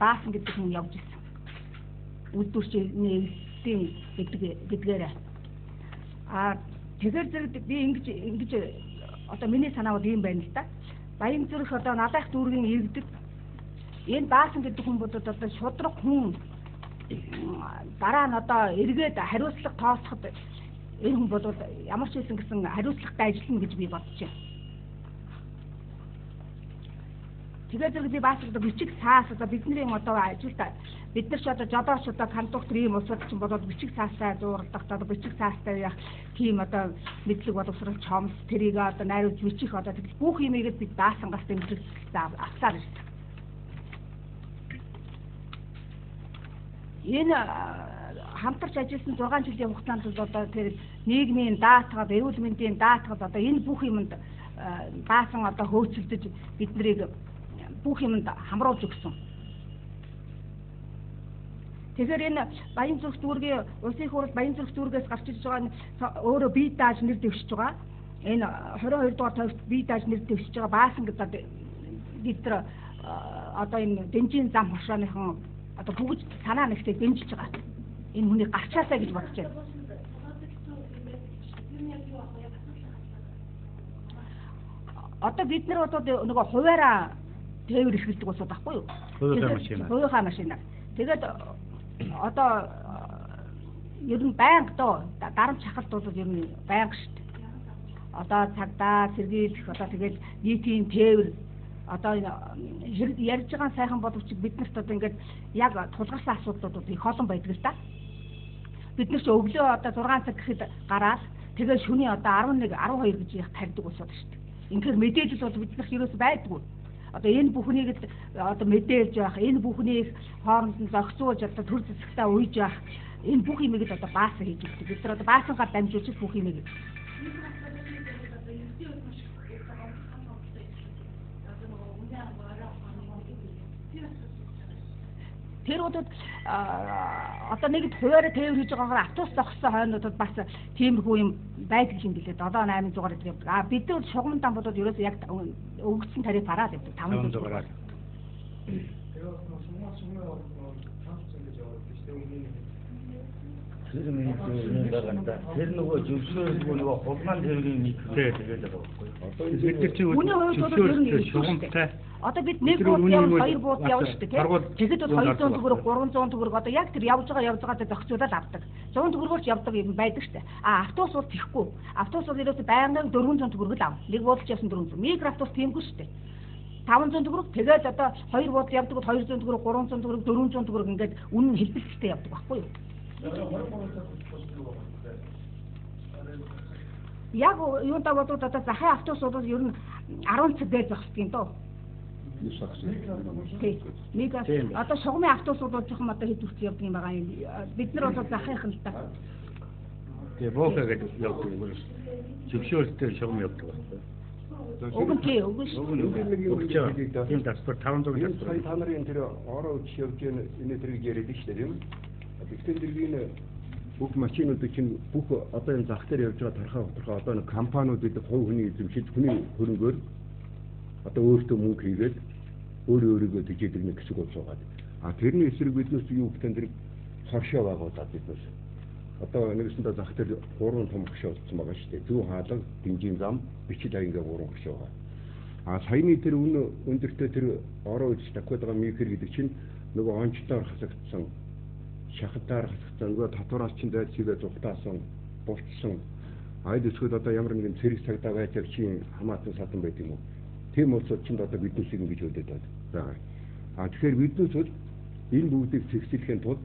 Баасан гэдэг хүн явж ирсэн. Үйлдвэрчний эргэлтийн гэдгээрээ. А тэгэхээр зэрэг би ингэж одоо миний санаа бол ийм байна л да. Баянзүрх одоо Налайх дүүргийн иргэдэд энэ Баасан гэдэг хүн бодод одоо шудраг хүн дараа нь одоо эргээд хариуцлага тооцоход энэ хүн бол ямар ч байсан гэсэн хариуцлагатай ажиллана гэж би бодож байна. Тэгээд зэрэг би бас одоо бичиг саас одоо бидний одоо ажилд бид нар ч одоо жодооч одоо кондуктор ийм улсууд чинь болоод бичиг саастай зууралдах одоо бичиг саастай яах тийм одоо мэдлэг боловсрол чомс тэрийг одоо найруулж бичих одоо тэгэл бүх юмыг бид даасангаас дэмжиж авсаар ирсэн. Энэ хамтарч ажилласан 6 жилийн хугацаанд одоо тэр нийгмийн даатгал, эрүүл мэндийн даатгал одоо энэ бүх юмд даасан одоо хөөцөлдөж бид нарыг бүх юмд хамруулж өгсөн. Тэгэхээр энэ Баянзүрх дүүргийн улсын хурал Баянзүрх дүүргээс гарч ирж байгаа өөрөө бие дааж нэр дэвшиж байгаа. Энэ 22 дугаар тойрогт бие дааж нэр дэвшиж байгаа Баасан гэдэг бид нар одоо энэ дэнжийн зам хошооныхон одоо бүгд санаа нэгтэй дэмжиж байгаа. Энэ хүнийг гарчаасаа гэж бодож байна. Одоо бид нар одоо нөгөө хуваараа тээвэр эрхэлдэг улсууд байхгүй юу? Хувийнхаа машинаар. Хувийнхаа машинаар. Тэгээд одоо ер нь байнга доо дарамт шахалт бол ер нь байнга шүү дээ. Одоо цагдаа, сэргийлэх одоо тэгэл нийтийн тээвэр одоо ярьж байгаа сайхан боловч биднэрт одоо ингээд яг тулгарсан асуудлууд их олон байдаг л да. Бид нар ч өглөө одоо 6 цаг гэхэд гараад тэгээд шөнийн одоо 11, 12 гэж яг тарьдаг улсууд шүү дээ. Инхээр мэдээлэл бол биднэрт ерөөс байдгүй. Одоо энэ бүхнийг л одоо мэдээлж явах, энэ бүхнийг хооронд нь зохицуулж одоо төр зэсэгтээ уйж явах энэ бүх юмыг л одоо баасан хийж өгдөг. Бид нар одоо баасангаар дамжуулж бүх юмыг. Тэр удаад одоо нэгд хуваараа тээвэр хийж байгаагаар автобус зогссон хойнуудад бас тиймэрхүү юм байдаг юм билээ. 7 8 зугаар гэдэг явдаг. А бид нар шугамн дан болоод ерөөсөө яг өгөгдсөн тариф хараад явдаг. 500 зугаар. Тэр миний юм байгаа юм да. Тэр нөгөө зөвшөөрөлгүй нөгөө хулгайн тэргийн нэг тэгээд байгаа байхгүй юу? Бид нар чинь зөвшөөрөлтэй шугамтай. Одоо бид нэг бууд явна, хоёр бууд явна шүү дээ, тийм. Тэгэхэд бол 200 төгрөг, 300 төгрөг одоо яг тэр явж байгаа дээр зохицуулаад авдаг. 100 төгрөгөөр ч явдаг юм байдаг шүү дээ. А автобус бол тэхгүй. Автобус бол ерөөсөө байнгын 400 төгрөг л авна. Нэг буудалч явсан 400. Микро автобус тиймгүй шүү дээ. 500 төгрөг тэгээд одоо хоёр буудал явдаг бол 200 төгрөг, 300 төгрөг, 400 төгрөг ингээд үнэн хэлбэлцтэй явдаг байхгүй юу? Яг юунда бодвол одоо захын автобус бол ер нь 10 цаг дээр зогсдог юм доо. Тий. Нэг одоо шугамын автобусууд бол жоохон одоо хэд хүртэл явдаг юм байгаа юм. Бид нар бол захынх нь л та. Тий, буука гэдэг явдаг юм. Зөвшөөрөлтөөр шугам явдаг байхгүй. Уг нь тий, үгүй шүү. Үг нь. Тийм тасбар 500 тасбар. Сая та нарын тэр ороо үдш явж гэн энэ тэрийг яриад шүү дээ, тийм. Тэгвэл тэргийн бүх машинууд чинь бүх одоо энэ зах дээр явж байгаа тархаа хоторхоо одоо нэг компаниуд гэдэг хувь хүний эзэмшиж хүний хөрөнгөөр одоо өөртөө мөнгө хийгээд өөрөө өөрийгөө тэжээдэг нэг хэсэг болж байгаа. А тэрний эсрэг биднээс юу гэдэг тэр хоршоо байгуулад биднээс одоо нэгсэндээ зах дээр 3 том хошоо болсон байгаа шүү дээ. Зүүн хаалга, дэнжийн зам, бичил хаяг ингээ 3 хошоо байгаа. А саяны тэр үн өндөртөө тэр ороо үдш давхад байгаа микер гэдэг чинь нөгөө онцлоор хасагдсан, шахалтаар хасагдсан, нөгөө татвараас чинь дайцгаа зүхтаасан, булчсан аяд өсгöd одоо ямар нэгэн цэрэг цагдаа байж чи хамаатан садан байт юм уу? Тийм улсууд чинь одоо биднээсийг ингэж хөдөд байгаа. А тэгэхээр биднээс бол энэ бүгдийг зэгцлэхийн тулд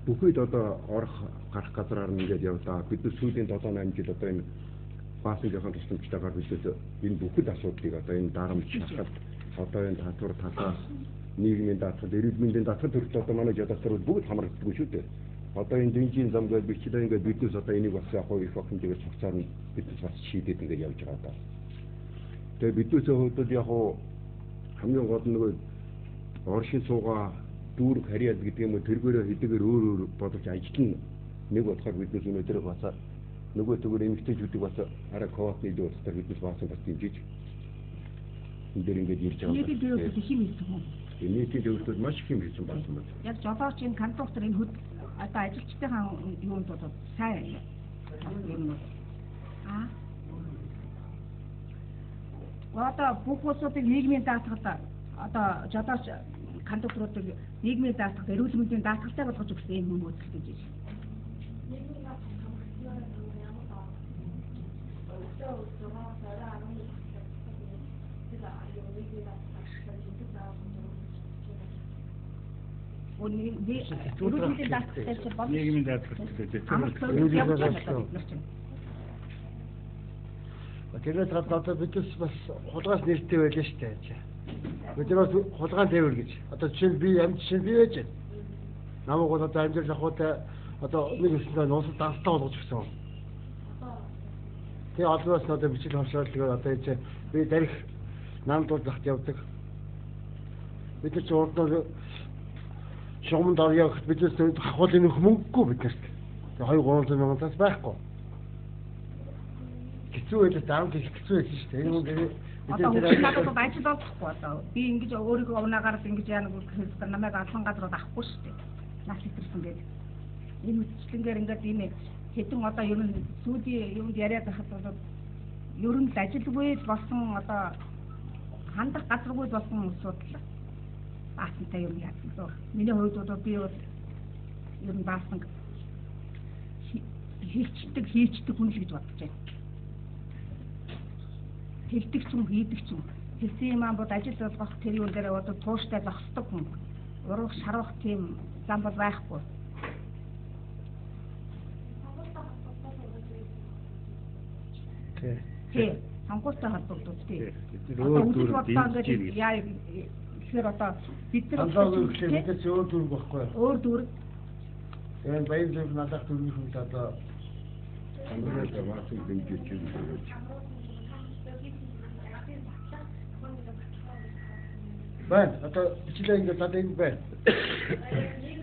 бүхэд одоо орох гарах газраар нь ингээд явлаа. Бид нар сүүлийн 7 8 жил одоо энэ баасныхаа тусламжтайгаар бид энэ бүхэл асуудлыг одоо энэ дарамт шахалт, одоо энэ татвар талаас нийгмийн даатгал, эрүүл мэндийн даатгал төрөлд одоо манай жолоочрууд бүгд хамрагддаггүй шүү дээ. Одоо энэ дэнжийн зам гээд бичлээ ингээд биднээс одоо энийг бас яг их хэмжээгээр цогцоор нь биднээс бас шийдээд ингээд явж байгаа даа. Тэгээ биднээсээ хувьд бол яг хамгийн гол нь нөгөө оршин суугаа дүүрэг харьяал гэдэг юм уу тэргээрээ хэдийгээр өөр өөр бодож ажиллана. Нэг бодохоор биднээс өнөөдөр бас нөгөө төгөр эмэгтэйчүүдийг бас арай квотны илүү улсаар биднээс баасан бас дэмжиж энэ дээр ингээд ирж байгаа. Би юу гэх юм бэ? Нийтийн төвлөрүүд маш их юм хийсэн болсон байна. Яг жолооч энэ кондуктор энэ хөд одоо ажилчдынхаа юунд бол сайн юм бол одоо бүх улсуудыг нийгмийн даатгал одоо жолооч кондукторуудыг нийгмийн даатгал, эрүүл мэндийн даатгалтай болгож өгсөн юм хүмүүст гэж байна. Нийгмийн даатгал хамрагдсанаар ямар нийгмийн даатгалтай тэрнээс гадна одоо бид бас хулгаас нэртэй байлаа шүү дээ. Бид нар бас хулгайн тээвэр гэж. Одоо жишээ нь би амьд жишээ нь би байж байна. Намайг бол одоо амьдрал ахуйтай одоо нэг өсөндөө нуусад данстай болгож өгсөн. Тэгээ олноос нь одоо бичил хоршоол одоо энэ би дарих намд бол захт явдаг. Бид нар ч урд нь шугамд орё гэхэд биднээс хахуулын нөх мөнгөгүй биднэрт. Тэгээ 2 300 мянган тас байхгүй. Хэцүү байлаа даамт их хэцүү байсан шүү дээ. Энэ мөнгө одоо надад бол ажил олдохгүй одоо. Би ингэж өөрийгөө унаагаар л ингэж яана гэхээр намайг албан газрууд авахгүй шүү дээ. Нас хэтэрсэн гэдэг. Энэ үсчлэнгээр ингээд ийм хэдэн одоо ер нь сүүлийн юмд яриад байхад бол ер нь л ажилгүй л болсон одоо хандах газаргүй болсон улсууд л баасантай юм яасан. Миний хувьд бол би бол ер нь баасан хэлчдэг хийчдэг хүн л гэж бодож байна. Хэлдэг ч юм хийдэг ч юм. Хэлсэн юм аа бол ажил болгох тэр юун дээр одоо тууштай зогсдог хүн. Урах шарвах тийм зам бол байхгүй. Тий. Сонгуультай холбогдоод тий. Өөр дүүрэг дэмжиж яа тэгэхээр одоо бид нар бид нар өөр дүүрэг байхгүй. Өөр дүүрэг. Тэгээд баян зүрх надах дүүргийн хүн л одоо сонгуультай баасан дэмжиж юм. Байна. Одоо бичлээ ингээд надад энэ байна.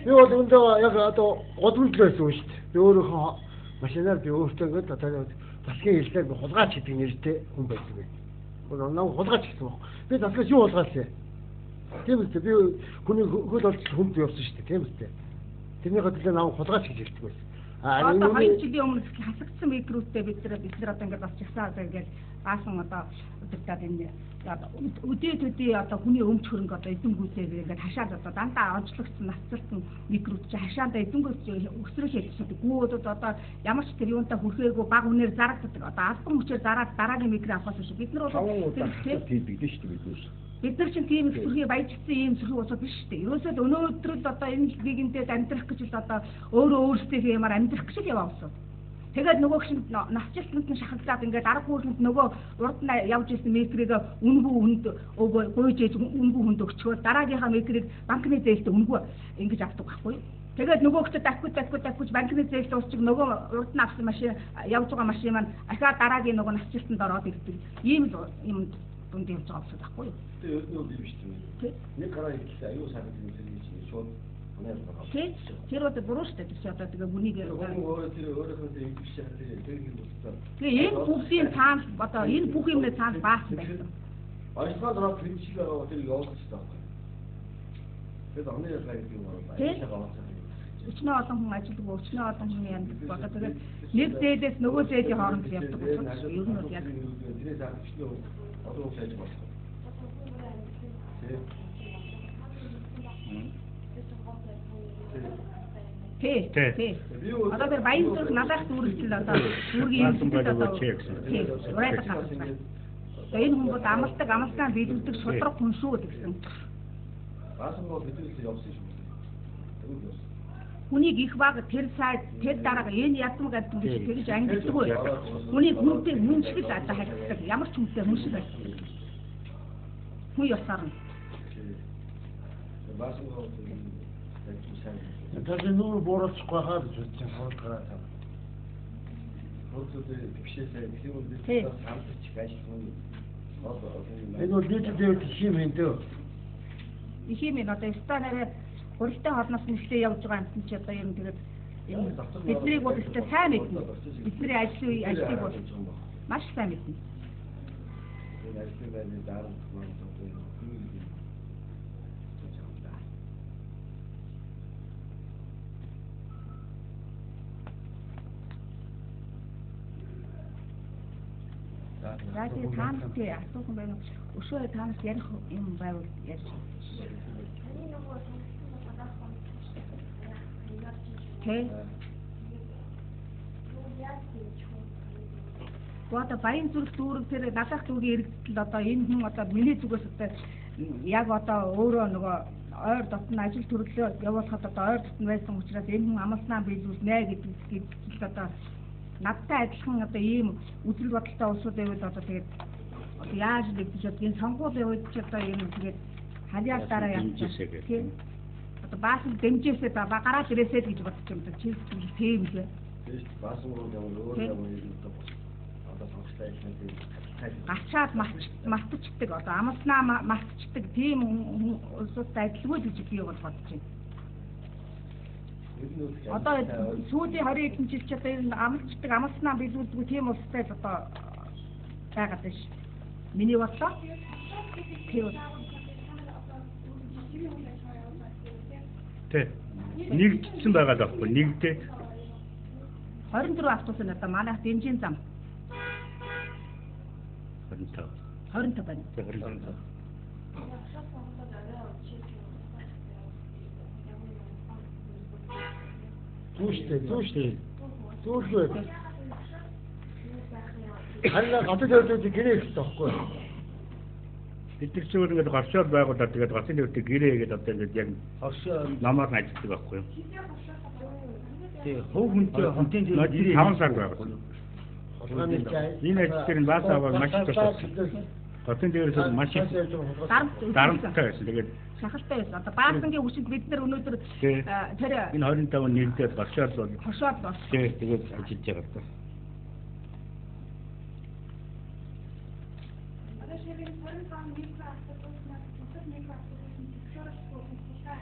Би бол өндөө яг одоо годамжл байсан юм шүү дээ. Би өөрийнхөө машинаар би өөртөө ингээд одоо засгийн хэллээр би хулгайч гэдэг нэртэй хүн байсан байх. Намайг хулгайч гэсэн баг. Би засгаас юу хулгайлсан? Тийм үстэй. Би хүний хөл олж хүнд явсан шүү дээ. Тийм үстэй. Тэрнийхээ төлөө намайг хулгайч гэж хэлдэг байсан. А энэ 2 жилийн өмнө хасагдсан микроттэй бид нар одоо ингээд болчихсан одоо ингээд баасан одоо удирдаад энэ өдөө төдий одоо хүний өмч хөрөнгө одоо эзэмгүүсээ ингээд хашаад одоо дандаа онцлогдсон нацалсан микрот чи хашаандаа эзэмгүүс өсрөл хэлсэн. Гүүүүд одоо ямар ч тэр юунтай хүрхээгүй баг үнээр зарагддаг. Одоо албан хүчээр зараад дараагийн микро авах биш. Бид нар бол тэр хийдэг шүү дээ бид нар. Бид нар чинь тийм их сүрхий баяжсан ийм сүрхий улсууд биш шүү дээ. Ерөөсөө л өнөөдөр л одоо энэ нийгэмдээ амьдрах гэж л одоо өөрөө өөрсдийнхээ юмар амьдрах гэж л яваа улсууд. Тэгээд нөгөө чинь насжилтанд нь шахагдаад ингээд арга хүүхэнд нөгөө урд нь явж ирсэн микрийг үнгүй хүнд гуйж ээж үнгүй хүнд өгчхөө дараагийнхаа микрийг банкны зээлтэй үнгүй ингэж авдаг байхгүй юу? Тэгээд нөгөөхтэй дахиад банкны зээлтэй уусчих нөгөө урд нь авсан машин явж байгаа машин маань ахаа дараагийн нөгөө насжилтанд ороод ирдэг. Ийм л юм дунд явж байгаа улсууд байхгүй юу? Тэгээд ер нь юм шүү дээ. Нэг гараа ирлээ аюу санагдсан юм чинь шууд Тий. Тэр одоо буруу шүү дээ. Тэр чи одоо тэгээ хүнийг өөрөө тэр өөрийнхөө тэр идэх шахах тэр юм болцсон. Тэгээ энэ бүгдийн цаана одоо энэ бүх юмны цаана баасан байсан. Баясгал руу хэмжил байгаа тэр явуулах хэрэгтэй байхгүй. Тэгээд оны ялгаа гэдэг юм бол аяшаа Өчнөө олон хүн ажилгүй, өчнөө олон хүн яадаг. Одоо тэгээд нэг зээлээс нөгөө зээлийн хооронд явдаг учраас ер нь бол яг тэрээс өчнөө олон хүн шааж болох. Тий. Тий. Одоо тэр баян зүрх налайх дүүрэгтэл одоо дүүргийн эмзэгт одоо тий. Урайдаг гаргаж байна. Одоо энэ хүн бол амлдаг, амлалтаа биелүүлдэг шудраг хүн шүү гэсэн. Баасан бол бидний явсан шүү. Тэгвэл явсан. Хүнийг их баг тэр сайд тэр дараага энэ ядмаг адмаг гэж тэгж ангиддаггүй. Хүнийг хүнтэй хүн шиг л одоо харьцдаг. Ямар ч хүнтэй хүн шиг харьцдаг. Хүн ёсоор нь. Баасан бол Тэр нүүр бууруулахгүй хаа гэж бодсон хурд гараад тав. Хурдууд бишээсээ гэх юм бид самтч ажиллах нь энэ бол нийтэд дээр их юм энэ дөө. Их юм энэ одоо өстой нарай хуралтай хоолноос нэхлээ явж байгаа юм чи одоо юм тэгээд бидний бол өстой сайн мэднэ. Бидний ажлын ажлыг бол маш сайн мэднэ. Энэ ажлын байрны дарамт маань За тэгээ та нарт асуух юм байна уу? Өшөө та нарт ярих юм байвал ярьж. Тэ. Одоо Баян зүрх дүүрэг тэр надах дүүргийн иргэдэл одоо энэ хүн одоо миний зүгээс одоо яг одоо өөрөө нөгөө ойр дотн ажил төрлөө явуулахад одоо ойр дотн байсан учраас энэ хүн амласнаа биелүүлнэ гэдэг л одоо надтай адилхан одоо ийм үзэл бодолтой улсууд байвал одоо тэгээд одоо яаж нэгдэж одоо энэ сонгуулийн үед ч одоо юм тэгээд халиал дараа явчих тийм одоо баасан дэмжээсээ гараад ирээсэй л гэж бодчих юм да чи тийм лээ. Баасан гурав ямар өөр ямар юм одоо одоо сонгогчтой ажиллах гачаад мартчихдаг одоо амласнаа мартчихдаг тийм улсуудтай адилгүй л гэж би бол бодож байна. Одоо сүүлийн 20 хэдэн жил ч одоо энэ амлцдаг амласнаа биелүүлдэг тийм улстай л одоо байгаад байна ш. Миний бодлоо тэр бол Тэ. Нэгдсэн байгаа л байхгүй нэгдээд 24 автобус нь одоо манайх дэмжин зам 25. 25 байна. 25. Зүүштэй, зүүштэй. Зүүлгүй. Харин гатын төвлөрүүд гэрээ ихтэй байхгүй юу? Бид нар зүгээр ингээд горшоор байгуулаад тэгээд гатын төвлөрүүд гэрээ гэдэг одоо ингээд яг хоршоо намаар нь ажилладаг байхгүй юу? Тий, хувь хүнтэй хотын төвлөрүүд гэрээ 5 сар байгуулсан. Энэ ажил дээр нь баас аваад маш их тусалсан. Хотын дээрээс маш их дарамттай байсан. Тэгээд шахалтай байсан. Одоо баасангийн хүчинд бид нар өнөөдөр тэр энэ 25 нэгдээд горшоор бол хоршоод болсон. Тий, тэгээд ажиллаж байгаа даа. Одоо ширээ 25 микро автобуснаас бусад микро автобусны зөвшөөрөлгүй хулгай.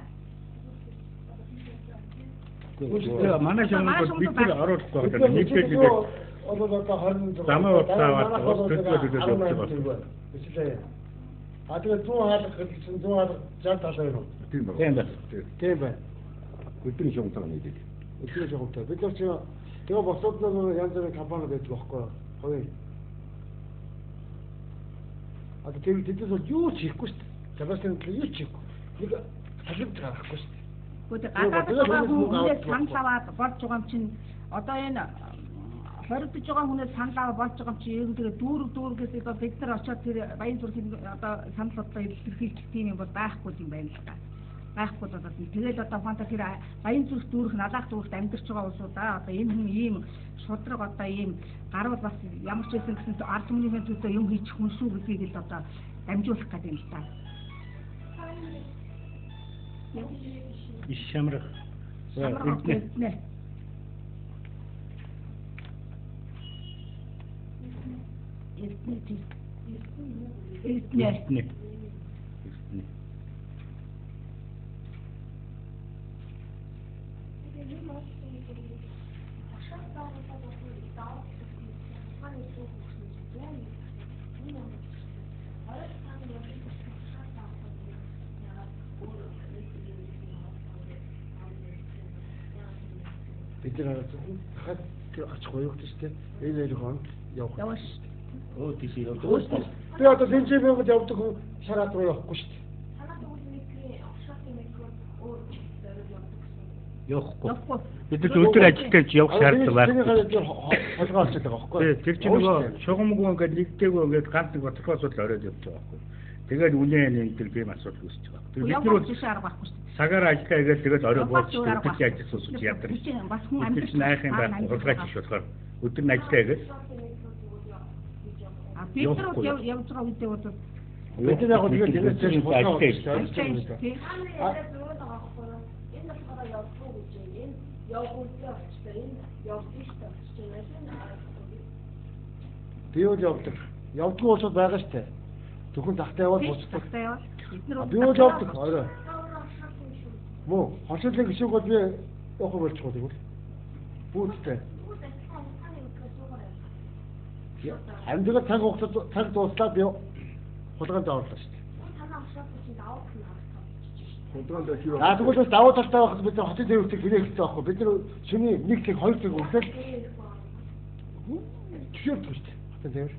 Тэгээ манай шугамд бид нар оруулахгүй байгаа. Нэгдээд тэгээд бол одоо 26 замын утсаа аваад ус төлбөр төлөөд явж байгаа. Бичлээ. А тэгээд 100 хаалга гэдэг чинь 100 хаалга 60 70 байна уу? Тийм байна. Тийм байна. Тийм байна. Өдрийн шугамтайгаа нийлээд. Өдрийн шугамтай. Бид нар чинь тэгээ босоод нэг янз бүрийн компаниуд байдаг байхгүй юу? Хувийн. А тэр тэдээс бол юу ч хийхгүй шүү дээ. Залуусын төлөө юу ч хийхгүй. Нэг салимт гаргахгүй шүү дээ. Гэхдээ гадаад байгаа хүнээс санал аваад болж байгаа юм чинь одоо энэ хоригдож байгаа хүнээс санал аваад болж байгаа юм чи ер нь тэгээ дүүрэг дүүргээс одоо бид нар очиод тэр Баян зүрхийн одоо санал бодлоо илэрхийлчих тийм юм бол байхгүй юм байна л та. Байхгүй бол тэгэл одоо ухаантай тэр Баян зүрх дүүрэх налаах дүүрэгт амьдарч байгаа улсуудаа одоо энэ хүн ийм шудраг одоо ийм гарвал бас ямар ч байсан гэсэн ард түмнийхээ төлөө юм хийчих хүн шүү гэдгийг л одоо дамжуулах гэдэг юм л та. Иш шамрах. Эрдэнэ. Эрдэнэ тийм. Эрдэнэ. Эрдэнэ. Бид нар зөвхөн дахиад тэр ач гоёгдсон шүү дээ. Энэ хоёр хонд явах. Яваа шүү дээ. Өө тийш явдаг. Би одоо дэнжээ мөнгөд явдаг хүн шараад руу явахгүй шүү дээ. Явахгүй. Бид нар өдөр ажилтай ч явах шаардлага байхгүй. Тэр холгоо олчиход байгаа байхгүй. Тэр чинь нөгөө шугамгүй ингээд нэгдээгүй ингээд ганц нэг бодлого асуудал оройд явж байгаа байхгүй. Тэгээд үнэ энэ төр тийм асуудал үүсэж байгаа. Тэр бид нар бол шаарга байхгүй шүү дээ. Цагаар ажиллаа хийгээд тэгээд орой бууж өдөр чи ажил суусч ядарч. Бас хүн амьд чинь айх юм байхгүй хулгайч иш болохоор өдөр нь ажиллаа хийгээд. А бид нар явж байгаа үедээ бол бид нар яг тэгээд энэс чинь хулгай олж шүү дээ. Энэ болохоор явдгүй гэж байна. Энэ явгуултай болчихлоо. Энэ явдгүй шүү дээ болчихлоо. Би бол явдаг. Явдгүй улсууд байгаа шүү дээ. Зөвхөн захтай яваад буцдаг. Би бол явдаг орой. Мөн хоршуудлын гишүүг бол би явах болчих уу тэгвэл. Бүүцтэй. Амьдрал цаг хугацаа цаг дууслаа би хулгайд орлоо шүү дээ. Хулгайд юу? Аа тэгвэл бас давуу талтай байхад бид нар хотын тээврийг гэрээ хийсэн байхгүй. Бид нар шөнийн 1 цаг 2 цаг хүртэл зөвшөөрдөг шүү дээ. Хотын тээвэр.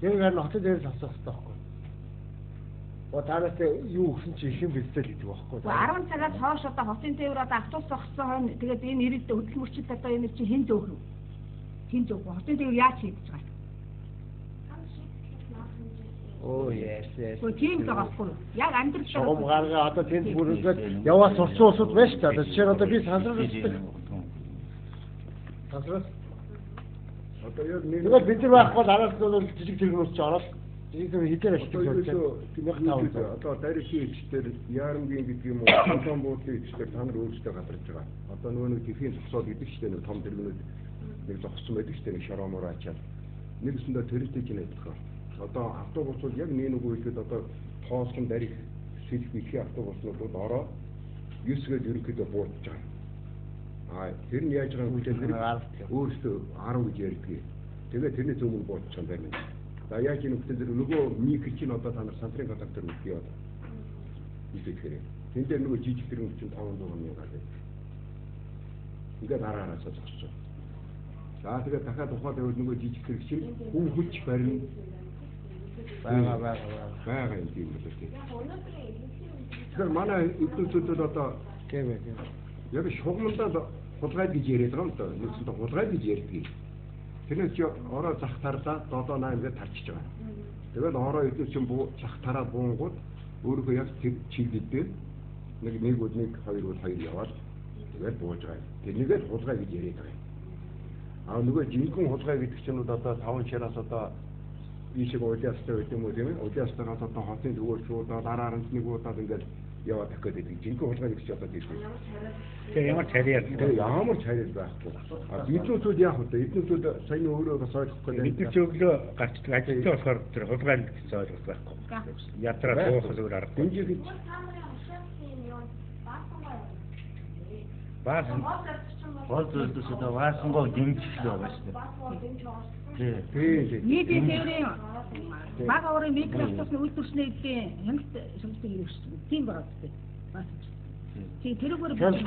Тэр харин хотын дээр л асуух хэрэгтэй байхгүй. Танаас юу өгсөн чи их юм бэлдэл гэдэг байхгүй. 10 цагаас хойш одоо хотын тээвэр одоо автобус зогссон хойно тэгээд энэ ирэлт хөдөлмөрчд одоо энэ чи хэн зөөх вэ? Хэн зөөх вэ? Хотын тээвэр яаж хийдэж байгаа юм? Оо yes yes. Гэхдээ тийм л байгаа байхгүй юу? Яг амьдрал дээр шугам гаргаа одоо тэнд бүр ингээд яваа сурсан улсууд байна шүү дээ. Одоо жишээ нь одоо би сансрал үздэг. Сансрал. Одоо яг нэг тэгэл бид нар байхгүй бол араас нь бол жижиг тэргүүр чи ороод жижиг тэргүүр хэдээр ажилладаг болж байна. 1500 одоо дарихийн эгчдэр Ярамгийн гэдэг юм уу, Улаан буудлын эгчдэр та нар өөрсдөө гадарж байгаа. Одоо нөгөө нэг тэрхийн зогсоол гэдэг чинь нэг том тэргүүнүүд нэг зогссон байдаг шүү дээ, нэг шороомор ачаад. Нэгсэндээ тэрнтэй чинь адилхан. Одоо автобусууд яг нэг нэг үйлдэл одоо тоолхон дарих сэлэх бэлгийн автобуснууд бол ороо 9-гээд ерөнхийдөө буудаж байгаа. Аа тэр нь яаж байгаа юм бэ гэхээр өөрсдөө 10 гэж ярьдаг. Тэгээд тэрний зөвмөр буудаж байгаа юм байна. За яаж энэ нөхцөл дээр нөгөө микро чинь одоо та нар сантрын контактор үгүй одоо. Үзэхээр. Тэн дээр нөгөө жижиг тэрнгүү чинь 500 мянга гардаг. Ингээд араараасаа зогссон. За тэгээд дахиад ухаад байвал нөгөө жижиг тэрэг чинь хүүхэлч барина. Байгаа байгаа юм тийм үү тийм. Тэгэхээр манай эднүсүүд одоо тийм ээ. Яг шугамдаа хулгай гэж яриад байгаа юм даа. Нэгсэндээ хулгай гэж ярьдаг. Тэрнээс чи ороо зах тарлаа 7 8 гэж тарчиж байгаа. Тэгээд ороо эднүс чинь зах тараа буунгууд өөрийнхөө яг тэр чиглэлдээ нэг нэг үл нэг хоёр үл хоёр яваад тэгээд бууж байгаа юм. Тэрнийгээ л хулгай гэж яриад байгаа юм. А нөгөө жинхэнэ хулгай гэдэг чинь одоо 5 шараас одоо ийшээ улиастай байт юм уу тийм ээ. Улиастайгаас одоо хотын төвөөр шуудаад араар нь нэг удаад ингээд яваад авах гэдэг. Жинхэнэ хулгай гэж одоо тийм. Тэгээ ямар чарьяал. Тэгээ ямар чарьяал байхгүй. А биднүүсүүд яах вэ? Биднүүсүүд саяны өөрөө бас ойлгох гэдэг. Бид нар ч өглөө гарчдаг ажилтны болохоор тэр хулгай гэсэн ойлголт байхгүй. Ядраа буух зүгээр аргагүй. Дэмжих Баасан гол зүйлс одоо баасангоо дэмжих л байгаа шүү дээ. Тий. Нийтийн тээврийн бага уурын микро автобусны үйлдвэрчний эдийн хяналт шалгалтыг хэрэгжүүлсэн. Тийм байгаа зү. Баасан. Тийм тэрүүгээр Хяналт.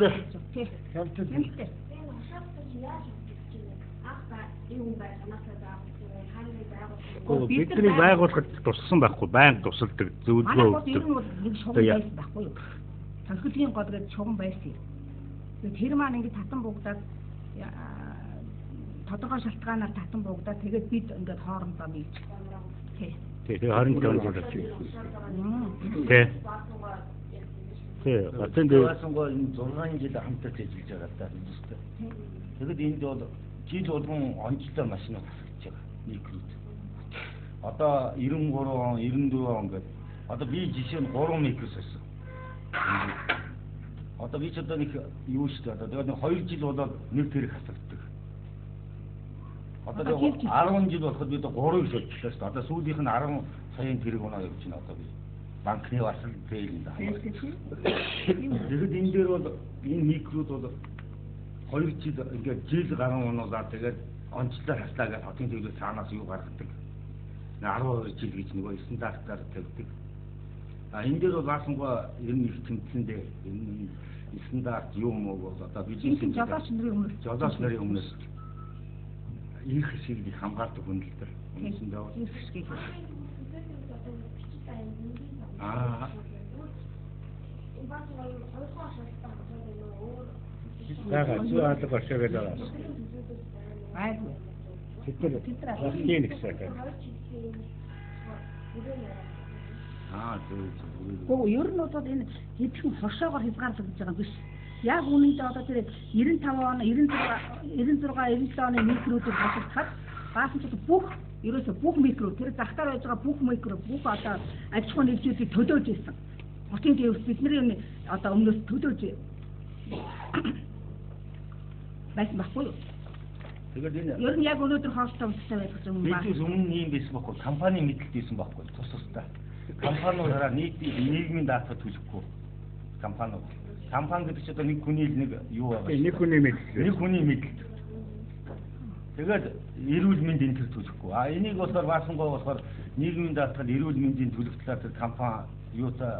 Хяналт. Энэ хашаалтаж яаж өгч вэ? Анх энэ хүн бай санаасаа байгуулсан. Бидний байгууллагад туссан байхгүй, байнга тусалдаг, зөвлөгөө өгдөг. Ер нь бол нэг шугам байсан байхгүй юу? Тонхилгийн гол гэдэг шугам байсан юм. Тэр маань ингээд татан буугдаад тодорхой шалтгаанаар татан буугдаад тэгээд бид ингээд хоорондоо нийлж. Тий. Тий, тэгээ 25 жил болж. Тий. Тий, гатын дээр баасангоо энэ 6 жил хамтарч ажиллаж байгаа даа бид шүү дээ. Тэгэд энд бол жил болгон онцлог машинууд хасагдж байгаа. Микрод. Одоо 93 он, 94 он гэдэг. Одоо би жишээ нь 3 микро сольсон. Одоо би ч одоо нэг юу шүү дээ. Одоо тэгээд нэг 2 жил болоод нэг тэрэг хасагддаг. Одоо 10 жил болоход бид 3-ыг сольчлаа шүү дээ. Одоо сүүлийнх нь 10 саяын тэрэг оноо явж байна одоо би. Банкны бас л зээл энэ. Тэгэхэд энэ дээр бол энэ микрод бол 2 жил ингээд жил гарan унуулаад тэгээд онцлог хаслаа гэж хотын төвлөрөө цаанаас юу гаргадаг. 12 жил гэж нөгөө стандартаар тавьдаг. А энэ дээр бол баасангаа ер нь их тэмцэндээ энэ стандарт юм уу бол одоо бизнес жолооч нарын өмнөөс жолооч нарын өмнөөс их хэсгийг их хамгаалдаг хүн л тэр. Үндсэндээ бол их хэсгийг аа байгаа зүү алга оршоо гэдэг байгаа. Байлгүй. Тэд нар ластын гэсэн. Аа зөв зөв. Гэхдээ ер нь бол энэ хэдхэн хоршоогоор хязгаарлагдаж байгаа юм биш. Яг үнэндээ одоо тэр 95 он, 96, 97 оны микруудыг хасагдахад баасан ч бүх ерөөсө бүх микро тэр захтаар байж байгаа бүх микро бүх одоо аж ахуйн нэгжүүдийг төлөөж ирсэн. Хотын тээвэрт бидний одоо өмнөөс төлөөж байсан байхгүй юу? Тэгээд энэ ер нь яг өнөөдөр хоолтой унттай байх юм байна. Бид өмнө нь юм байсан байхгүй. Компани мэдлэлт байсан байхгүй. Тус тустай. Компаниудаараа нийгмийн даатгал төлөхгүй. Компаниуд. Компани гэдэг чинь одоо нэг хүний л нэг юу байгаа. Нэг хүний мэдлэл. Нэг хүний мэдлэл. Тэгээд эрүүл мэнд энэ төр төлөхгүй. А энийг болохоор баасангоо болохоор нийгмийн даатгал эрүүл мэндийн төлөх талаар тэр компани юутай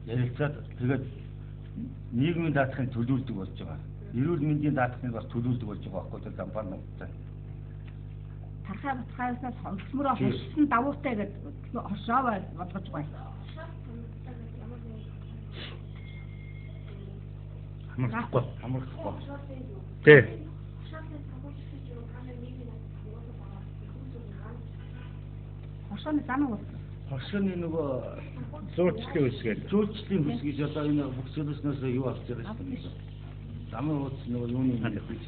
ярилцаад тэгээд нийгмийн даатгалыг төлөвлөдөг болж байгаа. Эрүүл мэндийн даатгалыг бас төлөвлөдөг болж байгаа байхгүй тэр компаниудтай. Тархай батхайснаас хөлсмөрөө хорсон давуутай гэдэг хоршоо болгож байна. Хамрагдахгүй. Хамрагдахгүй. Тий. Хоршооны замыг бол Хоршооны нөгөө зуучлалын хөлс гэдэг. Зуучлалын хөлс гэж одоо энэ бүх зүйлснээс юу авч байгаа шүү дээ. Замын хуудас нөгөө юуны юм гэж.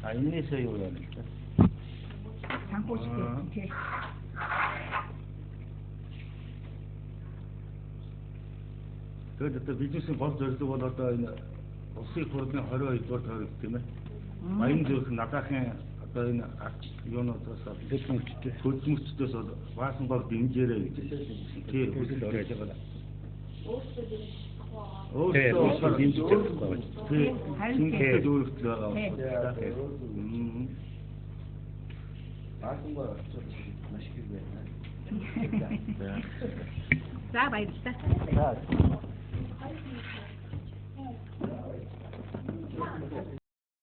А энэнээсээ юу яа л да. Санхүүжилт тий. Тэгээд одоо бизнесийн гол зорилго бол одоо энэ улсын их хурлын 22 дугаар тойрог тийм ээ. Баян зүрх надаахын одоо энэ гарч юунуудаас төлбөмжтэй төлбөмжчдөөс бол баасан баг дэмжээрэй гэж тий хүсэл орж байгаа. Өөрсдөө дэмжиж чадахгүй байна. Тий. Шингэхдээ дүүрэгдэл байгаа. Баасан баг очвол маш их байна. За баярлалаа. За.